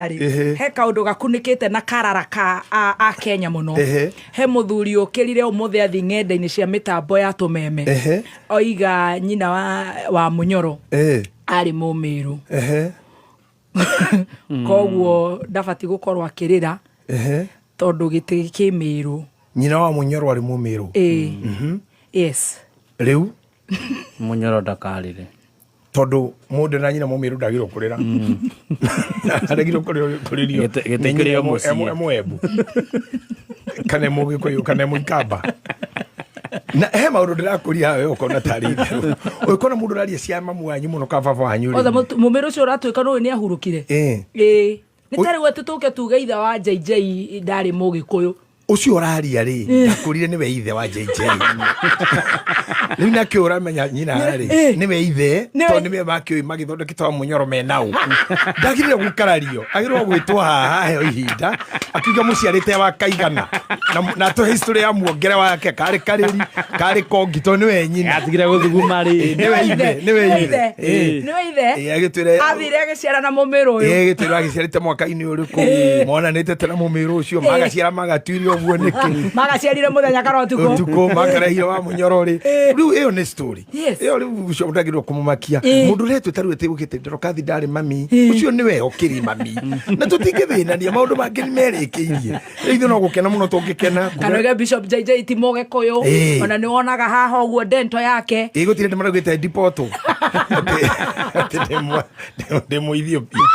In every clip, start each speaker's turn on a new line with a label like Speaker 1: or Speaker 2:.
Speaker 1: Rĩ,
Speaker 2: Ehe.
Speaker 1: he kaũndũ gakunĩkĩte na karara ka a Kenya mũno.
Speaker 2: Ehe.
Speaker 1: He mũthuri ũkĩrire ũmũthĩ athi ng'enda-inĩ cia mĩtambo ya tũmeme.
Speaker 2: Ehe.
Speaker 1: Oiga nyina wa Mũnyoro arĩ Mũmĩrũ. Koguo ndabati gũkorwo akĩrĩra tondũ gĩtĩ kĩ Mĩrũ.
Speaker 2: Nyina wa Mũnyoro arĩ Mũmĩrũ.
Speaker 1: Ĩĩ. Yes.
Speaker 2: Rĩu
Speaker 3: Mũnyoro ndakarĩre.
Speaker 2: Tondũ mũndũ na nyina Mũmĩrũ ndagĩrĩirwo kũrĩra. Ndagĩrĩirwo kũrĩrio.
Speaker 3: Gĩtĩ
Speaker 2: Nĩ nyina
Speaker 3: kĩrĩ o mũciĩ.
Speaker 2: Emũembu. Kana Mũgĩkũyũ kana Mũikamba. Na he maũndũ ndĩrakũria haha we ũkona tarĩ itherũ. Ũngĩkona mũndũ ũraria cia mamu wanyu mũno kana baba wanyu rĩ.
Speaker 1: Othe Mũmĩrũ ũcio ũratuĩka nũĩ nĩ ahurũkire.
Speaker 2: Ĩĩ.
Speaker 1: Ĩĩ. Nĩ ta rĩu atĩ tũke tuge ithe wa JJ ndarĩ Mũgĩkũyũ.
Speaker 2: Ũcio ũraria rĩ, ndakũrire nĩwe ithe wa JJ. Rĩu nake ũramenya nyina rĩ, nĩwe ithe, tondũ nĩwe makĩũĩ magĩthondekete wa Mũnyoro menau. Ndagĩrĩire gũkarario, agĩrĩirwo gwĩtwo haha aheo ihinda, akiuga mũciarĩte wa kaigana. Na atũhe history ya muongere wake, karĩ karĩri, karĩ kongi, tondũ nĩwe nyina.
Speaker 3: Atigire gũthuguma rĩ.
Speaker 2: Nĩwe ithe, nĩwe ithe.
Speaker 1: Nĩwe ithe.
Speaker 2: Ĩĩ, agĩtwĩre
Speaker 1: Athire agĩciara na Mũmĩrũ ũyũ.
Speaker 2: Ĩĩ, gĩtwĩrwo agĩciarĩte mwaka-inĩ ũrĩkũ, monanĩte tena Mũmĩrũ ũcio, magaciara magatuire ũguo nĩkĩ.
Speaker 1: Magaciarire mũthenya kana ũtukũ.
Speaker 2: Ũtukũ makarehire wa Mũnyoro rĩ. Rĩu ĩyo nĩ story. Ĩyo rĩu ũcio ndagĩrĩirwo kũmũmakia. Mũndũ ũretwo ta rĩu atĩ ũkĩte Ndorokathi ndarĩ mami, ũcio nĩwe ũkĩrĩ mami. Na tũtingĩthĩnania, maũndũ mangĩ nĩ merĩkĩirie. Rĩu ithuĩ no gũkena mũno tũngĩkena.
Speaker 1: Kana uge Bishop JJ ti Mũgĩkũyũ. Ona nĩ wonaga haha ũguo dento yake.
Speaker 2: Ĩĩ, gũtirĩ ndĩ maraugĩte ndipotwo. Atĩ ndĩ Mũethiopia.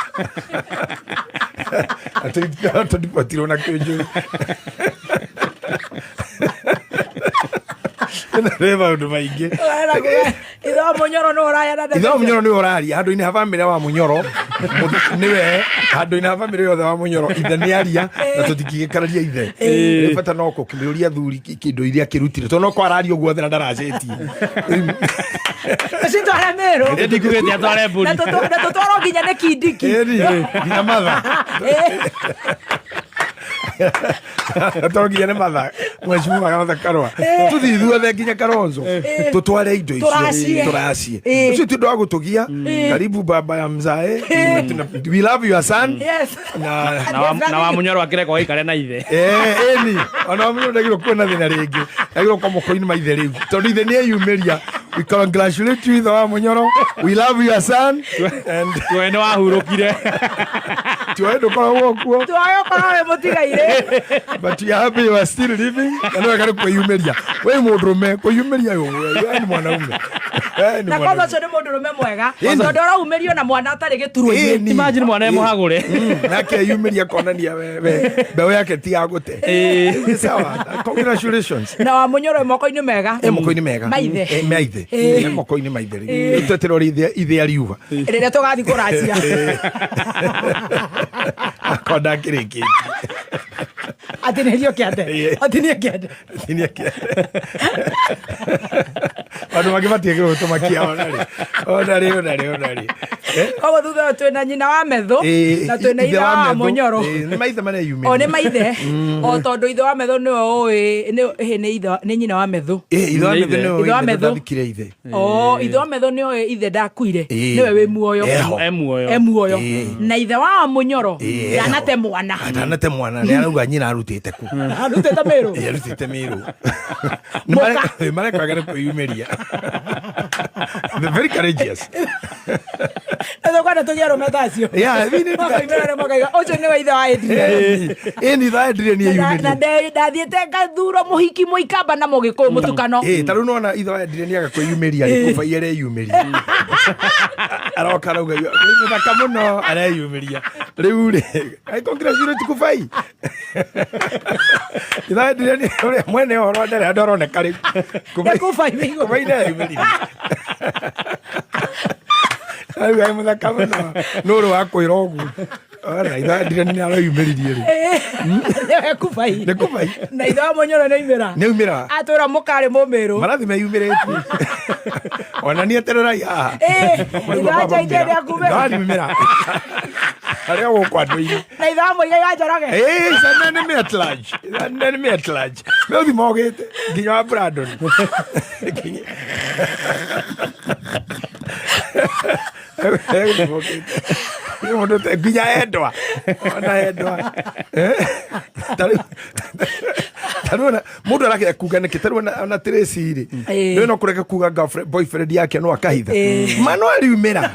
Speaker 2: Atĩ tũndipotirwo na kĩnjũ. Nĩ maũndũ maingĩ.
Speaker 1: Ithe wa Mũnyoro nĩ ũrayana
Speaker 2: Ithe wa Mũnyoro nĩwe ũraria handũ-inĩ ha bamĩrĩ wa Mũnyoro, nĩwe handũ-inĩ ha bamĩrĩ yothe wa Mũnyoro, ithe nĩ aria na tũtingĩgĩkararia ithe. Nĩ bata no kũmĩũria thuri kĩndũ iria akĩrutire, tondũ no kwararia ũguo othe na ndaracetie.
Speaker 1: Tũcitware Mĩrũ.
Speaker 3: Ĩĩ, ndikugĩte atware mbũri.
Speaker 1: Na tũtwarwo nginya nĩ Kindiki.
Speaker 2: Ĩni, nginya matha. To nginya nĩ matha mheshimiwa Martha Karua, tũthiĩ ithuothe nginya Kalonzo tũtware indo icio.
Speaker 1: Tũracie.
Speaker 2: Tũracie. Ũcio ti ũndũ wa gũtũgia. Karibu baba ya mzae. We love your son. Na
Speaker 3: Na wa Mũnyoro akĩrekwo aikare na ithe.
Speaker 2: Ĩni ona wa Mũnyoro ndagĩrĩirwo kuona thĩna rĩngĩ, ndagĩrĩirwo kwa moko-inĩ ma ithe rĩu tondũ ithe nĩ eyumĩria. We congratulate you, ithe wa Mũnyoro. We love your son and
Speaker 3: We nĩ wahurũkire.
Speaker 2: Tuoe ndũkoragwo kuo.
Speaker 1: Tuoe ũkorwo wĩ mũtigairĩ.
Speaker 2: But you are happy you are still living. Na nĩ wega nĩ kwĩyumĩria. We mũndũrũme kwĩyumĩria we ni mwanaume. We ni
Speaker 1: Na kwanza
Speaker 2: mwanaume.
Speaker 1: ũcio nĩ mũndũrũme mwega
Speaker 2: Ĩni.
Speaker 1: tondũ araumĩrio na mwana atarĩ gĩturwa-inĩ.
Speaker 2: Ĩni.
Speaker 3: Imagine mwana e mũhagũre.
Speaker 2: Nake eyumĩria konania we mbeũ yake ti ya gũte. Nĩ sawa. Congratulations.
Speaker 1: Na wa Mũnyoro wĩ moko-inĩ mega.
Speaker 2: E moko-inĩ mega.
Speaker 1: Maithe.
Speaker 2: E, maithe. E moko-inĩ maithe rĩu. Rĩu tweterwo ithe ariuga.
Speaker 1: Rĩrĩa tũgathiĩ kũracia.
Speaker 2: Akorwo ndakĩrĩkĩtie.
Speaker 1: Atinĩrio kĩande. Atinie kĩande.
Speaker 2: Atinie kĩande. Andũ mangĩ matiagĩrĩirwo gũtũmakia ona rĩ. Ona rĩ, ona rĩ, ona rĩ.
Speaker 1: Koguo thutha ũyũ twĩna nyina wa Methu na twĩna ithe wa Mũnyoro.
Speaker 2: Nĩ maithe mareyumĩria.
Speaker 1: O nĩ maithe. O tondũ ithe wa Methu nĩwe ũĩ nĩ ithe nĩ nyina wa Methu.
Speaker 2: Ithe wa Methu nĩwe
Speaker 1: Ithe wa
Speaker 2: ũĩ Methu
Speaker 1: Methu.
Speaker 2: ndathikire ithe.
Speaker 1: O ithe wa Methu nĩoĩ ithe ndakuire. Nĩwe wĩ muoyo.
Speaker 2: Eho.
Speaker 3: E muoyo.
Speaker 1: E muoyo. Na ithe wa Mũnyoro
Speaker 2: Eho.
Speaker 1: ndanate mwana.
Speaker 2: Ndanate mwana, nĩ arauga nyina arutĩte kũ.
Speaker 1: Arutĩte Mĩrũ.
Speaker 2: Arutĩte Mĩrũ.
Speaker 1: Mũka.
Speaker 2: Nĩ marekaga nĩ kwĩyumĩria. They're very courageous.
Speaker 1: Na tũkwenda tũgĩe arũme ta acio.
Speaker 2: Yeah, we need that.
Speaker 1: Makoimĩra nĩ makaiga ũcio nĩwe ithe wa Adrian.
Speaker 2: Ĩni ithe wa Adrian
Speaker 1: Na
Speaker 2: eyumĩria.
Speaker 1: ndathiĩte ngathuro mũhiki Mũikamba na Mũgĩkũyũ mũtukano.
Speaker 2: Ĩ, ta rĩu nĩwona ithe wa Adrian aga kwĩyumĩria rĩ, kũbai areyumĩria. Aroka arauga, "Wĩ mũthaka mũno," areyumĩria. Rĩu rĩ, I congratulate Kũbai. Ithe wa Adrian ũrĩa mwene ũhoro ndarĩ handũ aroneka rĩu.
Speaker 1: Nĩ Kũbai wĩ igũrũ.
Speaker 2: Kũbai nĩareyumĩririe. Rĩu arĩ mũthaka mũno. Nĩ ũrĩ wa kwĩra ũguo. Ona ithe wa Adrian nĩ areyumĩririe rĩu.
Speaker 1: Nĩwe Kũbai.
Speaker 2: Nĩ Kũbai.
Speaker 1: Na ithe wa Mũnyoro nĩaumĩra.
Speaker 2: Nĩaumĩra.
Speaker 1: Atwĩra mũkarĩ Mũmĩrũ.
Speaker 2: Marathi meyumĩrĩtie. Ona niĩ etererai haha.
Speaker 1: Ithe wa JJ nĩakumĩra.
Speaker 2: Ndariumĩra. Arĩa gũkũ andũ-inĩ.
Speaker 1: Na ithe wa Mũigai wa Njoroge.
Speaker 2: Ĩĩ, it's an enemy at large. It's an enemy at large. Meũthi mogĩte nginya wa Brandon. Meũthi mogĩte. Mũndũ nginya endwa ona endwa. Eh? Tarĩu ona mũndũ arakĩra kuga nĩkĩ, tarĩu ona Tracy rĩ, nĩwe no kũreka kuga boyfriend yake no akahitha ma no ariumĩra.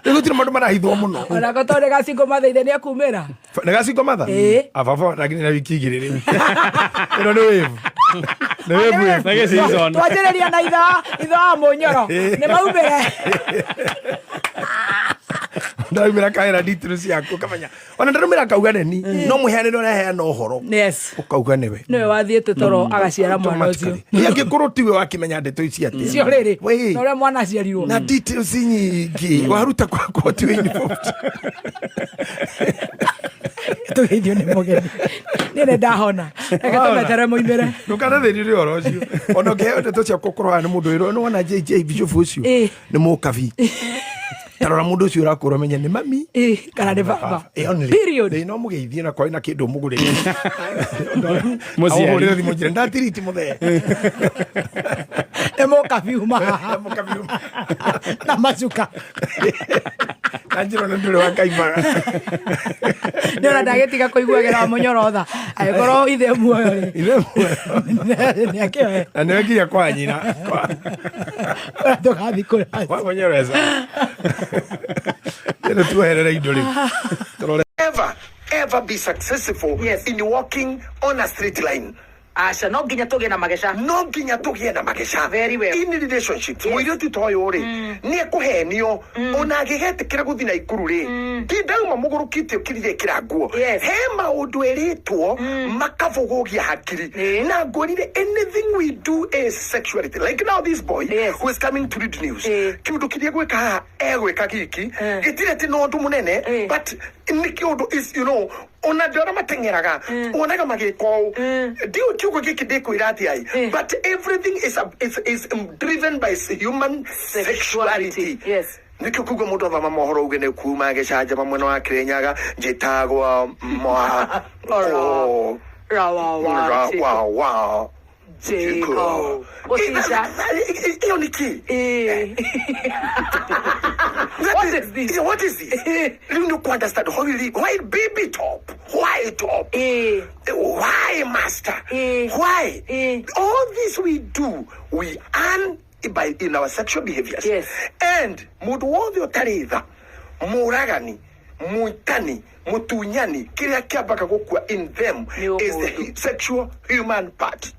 Speaker 2: Rĩu gũtirĩ maũndũ marahithwo mũno.
Speaker 1: Onako tondũ nĩ gacingo mathaithe nĩ ekumĩra.
Speaker 2: Nĩ gacingo matha. Ababa lakini na wiki igĩrĩ rĩu ĩno nĩ wave, nĩ wave, wave.
Speaker 3: Na gĩ season.
Speaker 1: Twanjĩrĩria na itha wa mũnyoro nĩ maumĩre.
Speaker 2: Ndaumĩra kahera details ciaku ũkamenya ona ndarumĩra akauga neni no mũheanĩre ũraheana ũhoro, ũkauga nĩwe.
Speaker 1: Nĩwe wathiĩte toro agaciara mwana ũcio.
Speaker 2: Ĩ angĩkorwo tiwe wakĩmenya ndeto ici atĩa?
Speaker 1: Cio rĩrĩ
Speaker 2: Wĩ.
Speaker 1: na ũrĩa mwana aciarirwo.
Speaker 2: Na details nyingĩ waruta kwakwa tiwe involved.
Speaker 1: Tũgeithio nĩ mũgeni, niĩ nĩ ndahona, reke tũmetere moimĩre.
Speaker 2: Ndũkanathĩnio nĩ ũhoro ũcio, ona ũngĩheo ndeto ciakwa ũkorwo haha nĩ mũndũ wĩrwo nĩ wona JJ Bishop ũcio nĩ mũkabi, tarora mũndũ ũcio ũrakũra ũmenye nĩ mami
Speaker 1: Kana nĩ baba.
Speaker 2: Only.
Speaker 1: Period.
Speaker 2: Ĩ, no mũgeithie na kwarĩ na kĩndũ mũgũrĩre.
Speaker 3: Mũciari.
Speaker 2: Ahũrĩre thimũ njĩre ndatiriti mũthee.
Speaker 1: Nĩ mũkabi uma haha.
Speaker 2: Mũkabi uma.
Speaker 1: Na macuka.
Speaker 2: Na njĩra ona ndũrĩ wa kaimbaga.
Speaker 1: Nĩ ona ndagĩtiga kũiguagĩra wa mũnyoro tha angĩkorwo ithe muoyo rĩ.
Speaker 2: Ithe muoyo.
Speaker 1: Nĩ akĩoe.
Speaker 2: Na nĩwe nginya kwa nyina
Speaker 1: Ũrĩa tũgathiĩ kũracia.
Speaker 2: Kwa mũnyoreza ĩno tuoherere indo rĩu tũrore.
Speaker 4: Ever ever be successful in walking on a straight line.
Speaker 5: Aca, no nginya tũgĩe na mageca.
Speaker 4: No nginya tũgĩe na mageca.
Speaker 5: Very well.
Speaker 4: In relationships, mũirĩtu ta ũyũ rĩ, nĩ ekũhenio ona angĩgetĩkĩra gũthiĩ na ikuru rĩ, ndindauma mũgũrũkĩte ũkirire ĩkĩra nguo. He maũndũ ĩrĩtwo makabũgũgia hakiri. Na ngwĩrire anything we do is sexuality, like now this boy who is coming to read news, kĩũndũ kĩrĩa gwĩka haha egwĩka gĩki gĩtirĩ atĩ na ũndũ mũnene, but nĩ kĩũndũ is ona andũ arĩa mateng'eraga wonaga magĩka ũũ, ndiũĩ kiugo gĩkĩ ndĩkwĩra atĩa ĩ, but everything is driven by human sexuality. Nĩkĩo kuga mũndũ athoma mohoro uge nĩ kuma gĩcanjama mwena wa Kĩrĩnyaga, njĩtagwo mwa
Speaker 5: Ora. Rawa wa
Speaker 4: wa wa
Speaker 5: Jiko. Gũcica.
Speaker 4: Ĩyo nĩ kĩ?
Speaker 5: What is this?
Speaker 4: Yeah, what is this? Rĩu nĩ understand how you live. Why baby top? Why top? Why master? Why? All this we do, we earn by in our sexual behaviors. And mũndũ wothe ũtarĩ tha, mũragani, mũitani, mũtunyani, kĩrĩa kĩambaga gũkua in them
Speaker 5: Nĩ
Speaker 4: is the
Speaker 5: ũmũndũ.
Speaker 4: Sexual human part.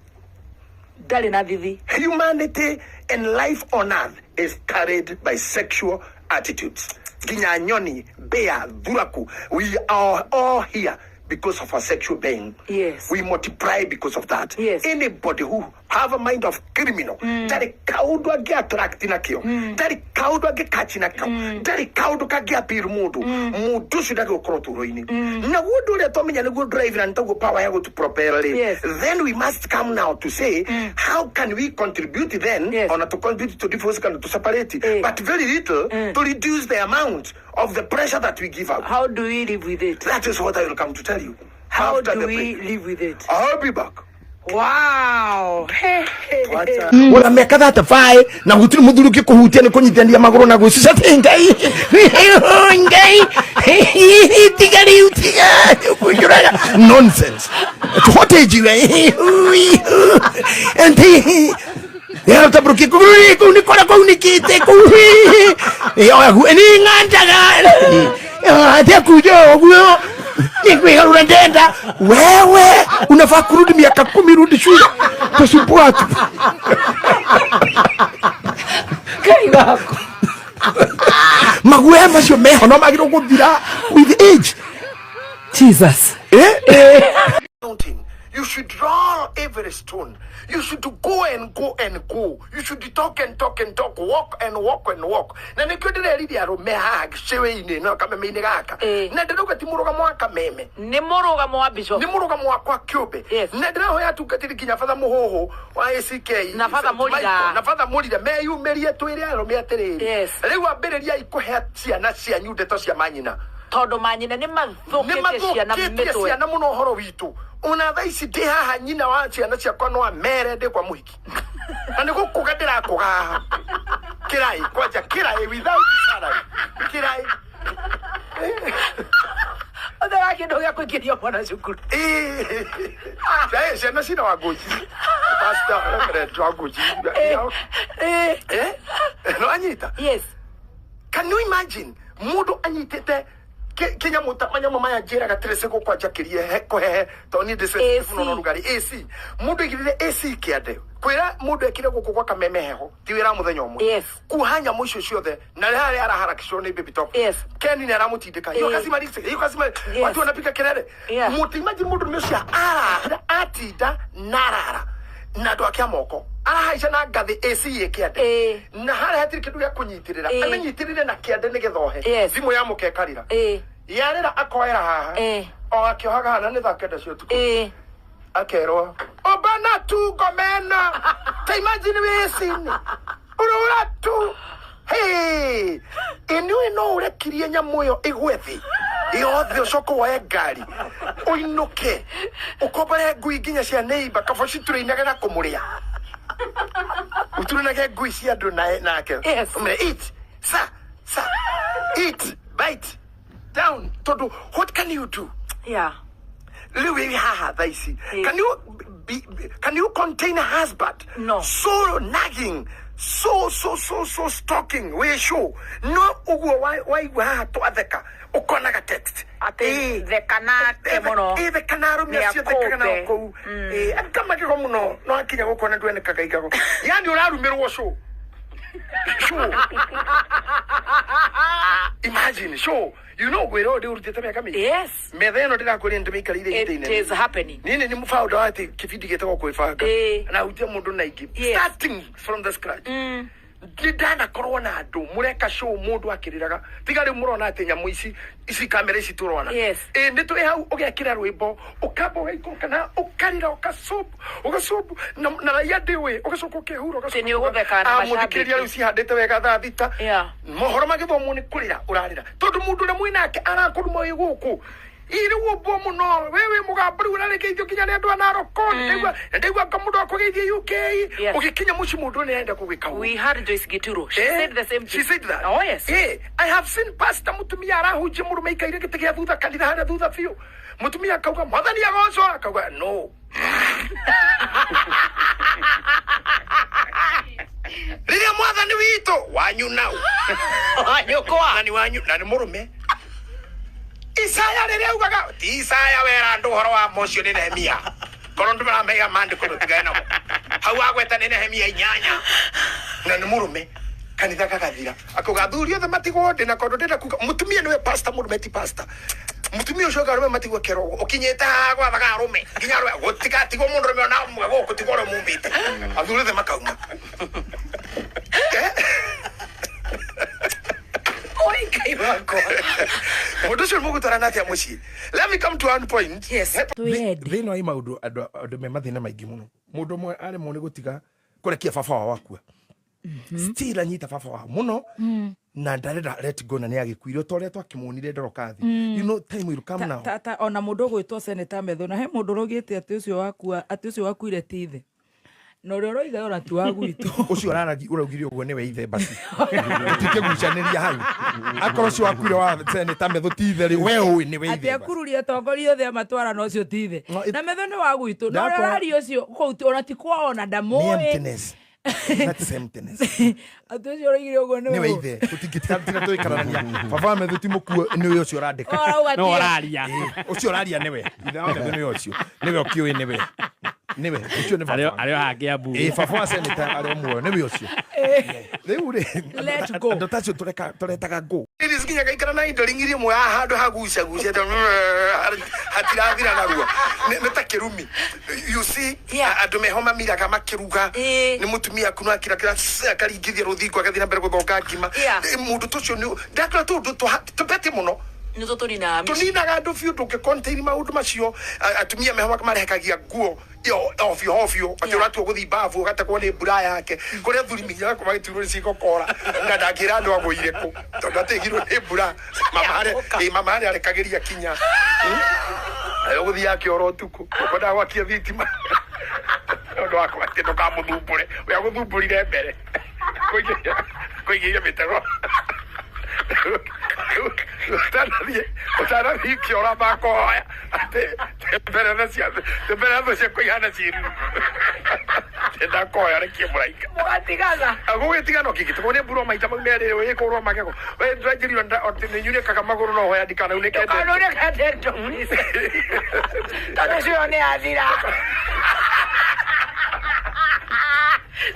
Speaker 5: Ndarĩ na thithi.
Speaker 4: Humanity and life on earth is carried by sexual attitudes. Nginya nyoni, bear, thuraku, we are all here because of our sexual being. We multiply because of that. Anybody who have a mind of criminal, ndarĩ kaũndũ angĩ attract nakĩo, ndarĩ kaũndũ angĩ catch nakĩo, ndarĩ kaũndũ kangĩ appeal mũndũ, mũndũ ũcio ndagĩ gũkorwo ũtũũro-inĩ. Naguo ũndũ ũrĩa twamenya nĩguo drive na nĩtaguo power ya gũtũ propel rĩ, then we must come now to say, how can we contribute then, ona to contribute to divorce kana to separate, but very little to reduce the amount of the pressure that we give out.
Speaker 5: How do we live with it?
Speaker 4: That is what I will come to tell you
Speaker 5: How
Speaker 4: after
Speaker 5: do
Speaker 4: the
Speaker 5: we
Speaker 4: break.
Speaker 5: live with it?
Speaker 4: I'll be back.
Speaker 5: Wow. Hey, hey, hey.
Speaker 2: Ona mĩaka 35 na gũtirĩ mũthuri ũngĩkũhutia nĩ kũnyitithania magũrũ na gwĩcicia atĩ Ngai Ngai tiga rĩu tiga kũnjũraga nonsense. What age you and tamburuki kũu nĩ kũrĩa kwaunĩkĩte kũu nĩ ng'andaga atia kuja ũguo nĩkwĩgarũra ndenda wewe unafaa kurudi miaka 10, rudi shule tusumbua tu.
Speaker 1: Ngai waku.
Speaker 2: Maguoya macio meho no magĩrĩirwo gũthira with age.
Speaker 1: Jesus.
Speaker 2: Eh?
Speaker 4: Mountain. You should roll every stone. You should go and go and go. You should talk and talk and talk, walk and walk and walk. Na nĩkĩo ndĩrerire arũme haha gĩcĩwĩ-inĩ no kameme-inĩ gaka. Na ndĩrauga ti mũrũgamo wa kameme.
Speaker 5: Nĩ mũrũgamo wa bishop.
Speaker 4: Nĩ mũrũgamo wakwa kĩũmbe. Na ndĩrahoya atungatĩri nginya Father Mũhũhũ wa ACK.
Speaker 5: Na Father
Speaker 4: St. Michael,
Speaker 5: Mũrira.
Speaker 4: na Father Mũrira meyumĩrie twĩre arũme atĩrĩrĩ. Rĩu ambĩrĩriai kũhe ciana cianyu ndeto cia manyina.
Speaker 5: Tondũ manyina nĩ mathũkĩtie ciana
Speaker 4: Nĩ mathũkĩtie
Speaker 5: mĩtwe.
Speaker 4: Ciana mũno ũhoro witũ. Ona thaa ici ndĩ haha nyina wa ciana ciakwa no amere ndĩ kwa mũhiki. Na nĩ gũkũga ndĩrakũga haha. Kirai kwanja kirai without salary kirai.
Speaker 5: Ũthera kĩndũ gĩa kũingĩria mwana cukuru.
Speaker 4: Eh, ciana cina Wangũnji, Pastor Reverend Wangũnji.
Speaker 5: Eh,
Speaker 4: Eh, no anyita.
Speaker 5: Yes.
Speaker 4: Can you imagine mundu anyitite kinyamu ta manyamu maya njiraga tirece kwanja kirie he kuhehe to ni ndĩ
Speaker 5: AC.
Speaker 4: muno no rugari AC mundu igirire AC kiande kwira mundu ekire guku gwa kameme heho ti wira muthenya umwe.
Speaker 5: Yes.
Speaker 4: Kuha nyamu icio ciothe na rĩrĩa araharakishwo nĩ baby top.
Speaker 5: Yes.
Speaker 4: Ken nĩ aramũtindĩka hiyo
Speaker 5: Eh.
Speaker 4: kazi marise hiyo kazi marise.
Speaker 5: Yes.
Speaker 4: Watu wanapiga kelele.
Speaker 5: Yeah.
Speaker 4: Mũti imagine mũndũ nĩ ũcio arara atinda na arara na andũ ake a moko arahaica na ngathĩ AC ĩ kĩande.
Speaker 5: Eh.
Speaker 4: Na harĩa hatirĩ kĩndũ gĩa kũnyitĩrĩra.
Speaker 5: Eh.
Speaker 4: Amĩnyitĩrĩre na kĩande nĩgetha ohe.
Speaker 5: Yes.
Speaker 4: Thimũ ya mũkekarĩra
Speaker 5: Eh.
Speaker 4: yarĩra akoera haha.
Speaker 5: Eh.
Speaker 4: O akĩohaga hana nĩ thaa 9 cia ũtukũ.
Speaker 5: Eh.
Speaker 4: Akerwo obana tu ngomena ta imagine wĩ AC-inĩ ũrũra tu. Hey, ĩnĩũĩ no ũrekirie nyamũ ĩyo ĩgwe thĩ yothe ũcoke woe ngari ũinũke ũkombore ngui nginya cia neighbor kaba citũrĩinage na kũmũrĩa ũturanage ngui cia andũ nake.
Speaker 5: Yes.
Speaker 4: Ũmere, eat sa sa eat bite down tondũ what can you do?
Speaker 5: Yeah.
Speaker 4: Rĩu wĩ haha thaa ici.
Speaker 5: Eh.
Speaker 4: Can you can you contain a husband?
Speaker 5: No.
Speaker 4: So nagging, so so so so stalking wĩ show no ũguo waigua haha twatheka ũkonaga text.
Speaker 5: Atĩ
Speaker 4: Eh.
Speaker 5: theka nake mũno.
Speaker 4: Ĩ, theka na arũme acio thekaga nao
Speaker 5: Nĩakũmbe.
Speaker 4: kũu. Ĩ, akamagego mũno no akinya gũkũ na ndwenekaga igago yani ũrarumĩrwo show show imagine show you know gwĩra ũyũ ndĩũrutĩte mĩaka mĩingĩ.
Speaker 5: Yes.
Speaker 4: Metha ĩno ndĩrakũria nĩndĩmĩikarĩire ihinda
Speaker 5: It
Speaker 4: inene.
Speaker 5: is happening.
Speaker 4: Nini nĩ mũbaundo wa atĩ kĩbindi gĩtagwo kwĩbanga.
Speaker 5: Ĩ.
Speaker 4: Na hutia mũndũ na ingĩ.
Speaker 5: Yes.
Speaker 4: Starting from the scratch nĩ ndanakorwo na andũ mũreka show mũndũ akĩrĩraga tiga rĩu mũrona atĩ nyamũ ici ici kamera ici tũrona.
Speaker 5: Yes.
Speaker 4: Ĩ, nĩ twĩ hau ũgekĩra rwĩmbo ũkamba ũgaikũrũka na ũkarĩra ũgacobu ũgacobu na raia ndĩũĩ ũgacoka ũkehura.
Speaker 5: Atĩ nĩ ũgũtheka na
Speaker 4: Mũthikĩrĩria
Speaker 5: mashabiki.
Speaker 4: rĩu cihandĩte wega thaa 6.
Speaker 5: Yeah.
Speaker 4: Mohoro magĩthomwo nĩ kũrĩra ũrarĩra tondũ mũndũ ũrĩa mwĩnake arakũruma wĩ gũkũ irĩ mũno we wĩ mũgambo rĩu ũrarekeithio nginya nĩ andũ a Narok ndaigua anga mũndũ akũgeithie UK.
Speaker 5: Yes.
Speaker 4: Ũgĩkinya mũciĩ mũndũ ũyũ nĩarenda kũgwĩka ũguo.
Speaker 5: We had Joyce Gituro. She
Speaker 4: Eh,
Speaker 5: said the same thing.
Speaker 4: She said that.
Speaker 5: Oh yes.
Speaker 4: Eh, I have seen pastor mutumia arahunjia mũrũme aikaire gĩtĩ gĩa thutha kanitha harĩa thutha biũ. Mũtumia akauga mwathani agocwo akauga no. Rĩrĩa mwathani witũ wanyu nau.
Speaker 5: Nyũkwa.
Speaker 4: Na nĩ wanyu na nĩ mũrũme. Isaya rĩrĩa augaga ti Isaya wera andũ ũhoro wa mocio nĩ Nehemia. Korwo ndũramenya maandĩko ndũtigane namo. Hau agweta nĩ Nehemia 8. Na nĩ mũrũme kanitha gagathira akauga athuri othe matigwo ndĩ na kondo ndĩrenda kuga mũtumia nĩwe pastor mũrũme ti pastor mũtumia ũcio arũme matigwo kerwo ũkinyĩte haha gwathaga arũme nginya arũme gũtigatigwo mũndũ ũrũme ona ũmwe gũkũ tigwo ũrĩa mumbĩte athuri othe makauma. Eh?
Speaker 5: Oi Ngai wakwa.
Speaker 4: Mũndũ ũcio mũgũtwarana atĩa mũciĩ? Let me come to one point.
Speaker 5: Yes.
Speaker 1: Twĩyende.
Speaker 2: Thĩinĩ wa maũndũ andũ me mathĩna maingĩ mũno mũndũ ũmwe aremwo nĩ gũtiga kũrekia baba wao akua still anyita baba wao mũno na ndarenda let go na nĩ agĩkuire ta ũrĩa twakĩmuonire ndorokathi. You know time will come now.
Speaker 1: Ta ona mũndũ ũgwĩtwo seneta Methu na he mũndũ ũraugĩte atĩ ũcio wakua atĩ ũcio wakuire ti ithe na ũrĩa ũroiga ona ti wa gwitũ.
Speaker 2: Ũcio ũraugire ũguo nĩwe ithe basi tũtikĩgucanĩria hau akorwo ũcio wakuire wa seneta Methu ti ithe rĩ we ũĩ nĩwe
Speaker 1: atĩ
Speaker 2: ithe basi.
Speaker 1: akururia atongoria othe amatwara na ũcio ti ithe.
Speaker 2: No,
Speaker 1: Na Methu nĩ wa gwitũ na ũrĩa
Speaker 2: Ndakwa-
Speaker 1: ũraria ũcio kũu ona ti kwao ona
Speaker 2: Nĩ
Speaker 1: ndamũĩ.
Speaker 2: emptiness. That's emptiness.
Speaker 1: Atĩ ũcio ũroigire ũguo
Speaker 2: nĩwe
Speaker 1: nĩwe
Speaker 2: ithe tũtingĩtiga tũikaranaria baba wa Methu ti mũkuo nĩwe ũcio ũrandĩka.
Speaker 1: Ũrauga
Speaker 3: No
Speaker 1: ti-
Speaker 3: ũraria.
Speaker 2: Ĩ, ũcio ũraria nĩwe ithe wa Methu nĩwe ũcio nĩwe ũkĩũĩ nĩwe nĩwe ũcio nĩ baba.
Speaker 3: Arĩ o haha Kiambu.
Speaker 2: Ĩ, baba wa seneta arĩ o muoyo nĩwe ũcio rĩu rĩ
Speaker 1: Let go.
Speaker 2: andũ ta acio tũretaga ngũ.
Speaker 4: Ladies nginya gaikara na indo ringiri mwe haha handũ hagucagucia hatirathira narua nĩ ta kĩrumi you see.
Speaker 5: Yeah.
Speaker 4: Andũ meho mamiraga makĩruga.
Speaker 5: Ĩ.
Speaker 4: Nĩ mũtumia aku no akirakira akaringithia rũthingo agathiĩ na mbere gũthonga ngima.
Speaker 5: Yeah.
Speaker 4: Ĩ, mũndũ ta ũcio nĩ ndakĩra tũndũ tũpete mũno.
Speaker 5: Nĩ tũtũninaga mĩciĩ.
Speaker 4: Tũninaga andũ biũ ndũngĩ maũndũ macio. Atumia meho marehekagia nguo ovyo ovyo atĩ ũratua gũthiĩ babu ũgatekwo nĩ mbura yake kũrĩa athuri minyaga magĩturwo nĩ cigokora na ndangĩra andũ agũire kũ tondũ atigirwo nĩ mbura mama harĩa ĩ, mama harĩa arekagĩria kinya ũgũthiĩ akĩora ũtukũ ũkwendaga gwakia thitima ũndũ wa atĩ ndũkamũthumbũre we agũthumbũrire mbere. Kũingĩria. Kũigĩire mĩtego. Ũtanathiĩ kĩora makohoya atĩ mbere na cia mbere na cia kũihana ciĩruru. Ndakoya rekie mũraika.
Speaker 1: Mũgatigana.
Speaker 4: Gũgĩtigana ũkĩgĩtigwo nĩ mbura maita mau merĩ wĩkũrwo magego. We ndĩranjĩrirwo nĩ nyunĩkaga magũrũ no hoya ndikanaunĩke ndendo.
Speaker 1: Ndũkanaunĩke ndendo, please. Tondũ cio nĩ athira.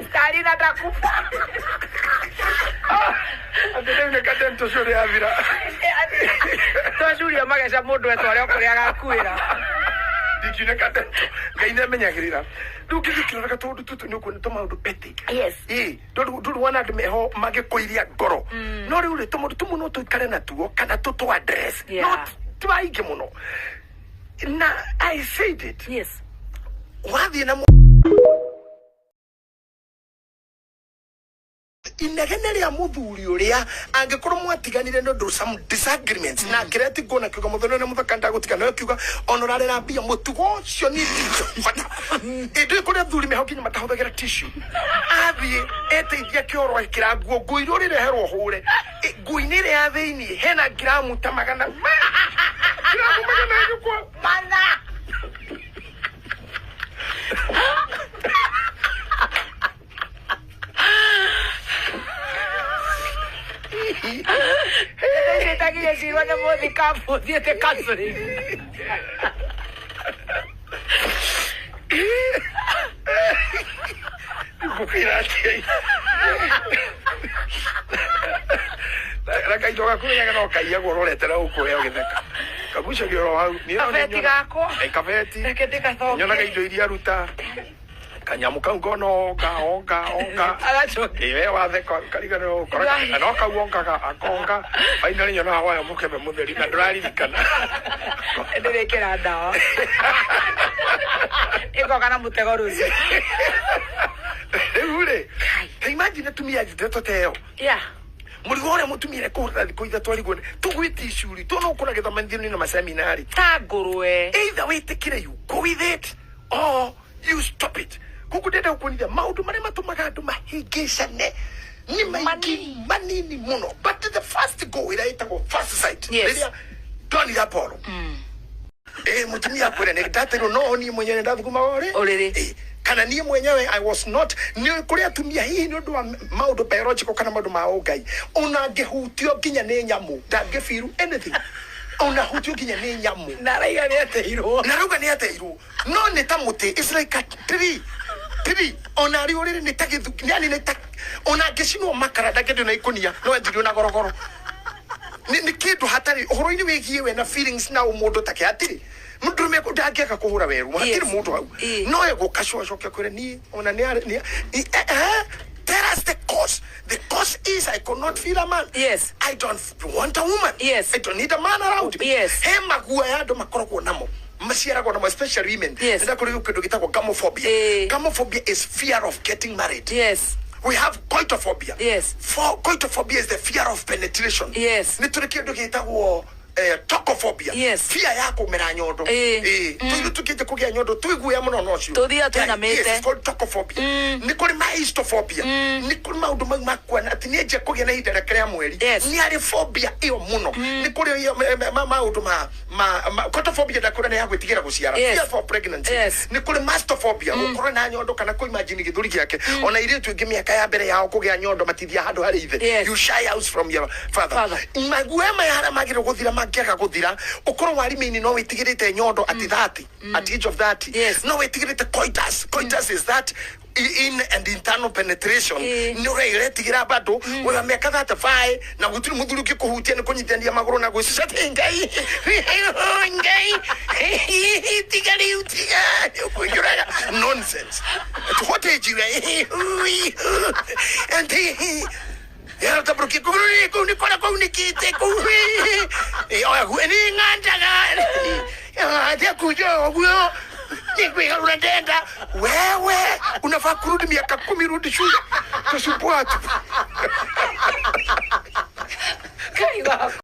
Speaker 1: Stalin atakufa.
Speaker 4: Atĩ ndaunĩka ndendo cio nĩ athira.
Speaker 1: Twacuria mageca mũndũ etware o kũrĩa agakuĩra.
Speaker 4: Ndingiunĩka ndendo. Ngai nĩ amenyagĩrĩra. Rĩu kĩndũ kĩroraga tũndũ tũtũ nĩ ũkuona tũmaũndũ petty.
Speaker 5: Yes.
Speaker 4: Ĩ, ndũrĩ wona andũ meho magĩkũiria ngoro. No rĩu rĩ, tũmaũndũ tũmwe no tũikare natuo kana tũtũ address.
Speaker 5: Yeah.
Speaker 4: No ti maingĩ mũno. Na I said it.
Speaker 5: Yes.
Speaker 4: Wathiĩ na inegene rĩa mũthuri ũrĩa angĩkorwo mwatiganire nĩ ũndũ some disagreements na kĩrĩa ti nguona kiuga mũthoni na mũthaka ndagũtigana no kiuga ona ũrarĩra mbia mũtugo ũcio nĩ ndicho bata ĩndũ kũrĩa athuri meho nginya matahũthagĩra tissue athiĩ eteithia kĩoro ekĩra nguo nguo iria ũrĩreherwo hũre nguo-inĩ ĩrĩa ya thĩiniĩ hena ngiramu ta magana ngiramu magana nyũkwa
Speaker 1: Mana. Ndĩtagire cirwo nĩ mũthikabu thiĩte counseling.
Speaker 4: Ngũkwĩra atĩa na kaindo gaku menyaga no kaiyagwo ũrorete na gũkũ heo gĩtheka kagucagio oro hau. Niĩ no
Speaker 1: Kabeti
Speaker 4: nĩnyonaga-
Speaker 1: gakwa.
Speaker 4: Kabeti.
Speaker 1: Reke ndĩgathokie.
Speaker 4: Nyonaga indo iria aruta kanyamũ kau ngona onga onga onga.
Speaker 1: Agacokia.
Speaker 4: Ĩ, we watheka ũkariganĩrwo ũkoraga no kau ongaga akonga finally nyonaga waya mũkebe mũtheri na ndũraririkana.
Speaker 1: Ndĩrĩkĩra ndawa. Ĩgoka na mũtego rũciũ.
Speaker 4: Rĩu rĩ, ta imagine atumia ndeto ta ĩyo.
Speaker 5: Yeah.
Speaker 4: Mũrigo ũrĩa mũtumia ekũhũrĩra thikũ ithatũ arigwo tũgwĩ tissue rĩ tũ no ũkũra gĩthomanithio na maseminari.
Speaker 5: Ta ngũrwe.
Speaker 4: Either wĩtĩkĩre you go with it or you stop it. Koguo ndĩrenda gũkuonithia maũndũ marĩa matũmaga andũ mahĩngĩcane nĩ maingĩ manini mũno, but the first go ĩrĩa ĩtagwo first sight.
Speaker 5: Yes.
Speaker 4: Rĩrĩa ndonire Apollo, ĩ mũtumia akwĩra nĩ ndateirwo no niĩ mwenyewe ndathugumaga ũrĩ
Speaker 5: Ũrĩrĩ.
Speaker 4: Ĩ, kana niĩ mwenyewe I was not nĩ kũrĩ atumia hihi nĩ ũndũ wa maũndũ biological kana maũndũ ma ũngai ona angĩhutio nginya nĩ nyamũ ndangĩbiru anything ona hutio nginya nĩ nyamũ.
Speaker 1: Na araiga nĩ ateirwo.
Speaker 4: Na rauga nĩ ateirwo no nĩ ta mũtĩ, it's like a tree tree ona arĩ ũrĩrĩ nĩ ta gĩthuki yani nĩ ta ona angĩcinwo makara ndangĩendio na ikũnia no endirio na gorogoro nĩ kĩndũ hatarĩ ũhoro-inĩ wĩgiĩ we na feelings na ũmũndũ take hatirĩ mũndũrũme ndangĩaga kũhũra weru hatirĩ
Speaker 5: Yes.
Speaker 4: mũndũ hau
Speaker 5: Ĩ.
Speaker 4: no egũka acoke kwĩre niĩ ona nĩ tell us the cause. The cause is I could not feel a man.
Speaker 5: Yes.
Speaker 4: I don't want a woman.
Speaker 5: Yes.
Speaker 4: I don't need a man around me.
Speaker 5: Yes.
Speaker 4: He maguoya andũ makoragwo namo maciaragwo namo, especially women.
Speaker 5: Yes.
Speaker 4: Nĩ kũrĩ kĩndũ gĩtagwo gamophobia.
Speaker 5: Ĩ.
Speaker 4: Gamophobia is fear of getting married.
Speaker 5: Yes.
Speaker 4: We have coitophobia.
Speaker 5: Yes.
Speaker 4: For coitophobia is the fear of penetration.
Speaker 5: Yes.
Speaker 4: Nĩ tũrĩ kĩndũ gĩtagwo tokophobia.
Speaker 5: Yes.
Speaker 4: Fear ya kũmera nyondo.
Speaker 5: Ĩ.
Speaker 4: Ĩ. Tũirũ tũkĩnja kũgĩa nyondo twĩguoya mũno nocio.
Speaker 5: Tũthiaga tũinamĩte.
Speaker 4: Yes, it's called tokophobia. Nĩ kũrĩ mahistophobia. Nĩ kũrĩ maũndũ mau makuona atĩ nĩ enjia kũgĩa na ihinda rĩake rĩa mweri.
Speaker 5: Yes.
Speaker 4: Nĩ arĩ phobia ĩyo mũno. Nĩ kũrĩ ĩyo, maũndũ ma coitophobia ndakwĩra nĩ ya gwĩtigĩra gũciara.
Speaker 5: Yes.
Speaker 4: Fear for pregnancy.
Speaker 5: Yes.
Speaker 4: Nĩ kũrĩ mastophobia gũkorwo na nyondo kana kũimagine gĩthũri gĩake ona airĩtu aingĩ mĩaka ya mbere yao kũgĩa nyondo matithiaga handũ harĩ ithe.
Speaker 5: Yes.
Speaker 4: You shy out from your father.
Speaker 5: Father.
Speaker 4: Maguoya maya harĩa magĩrĩirwo gũthira mangĩaga gũthira ũkorwo warimĩini no wĩtigĩrĩte nyondo at 30, at age of 30.
Speaker 5: Yes.
Speaker 4: No wĩtigĩrĩte coitus. Coitus is that in and internal penetration.
Speaker 5: Ĩ.
Speaker 4: Nĩ ũretigĩra bado wĩna mĩaka 35 na gũtirĩ mũthuri ũngĩkũhutia nĩ kũnyitithania magũrũ na gwĩcicia atĩ ngai ngai tiga rĩu tiga ũkũnjũraga nonsense. What age you and yaratabũrũkia kũu kũu nĩ kũrĩa kwaunĩkĩte kũu nĩ ng'andaga atia kuja ũguo nĩkwĩgarũra ndenda wewe unafaa kurudi miaka 10 rudi shule tusumbua tu.
Speaker 1: Kai wakwa.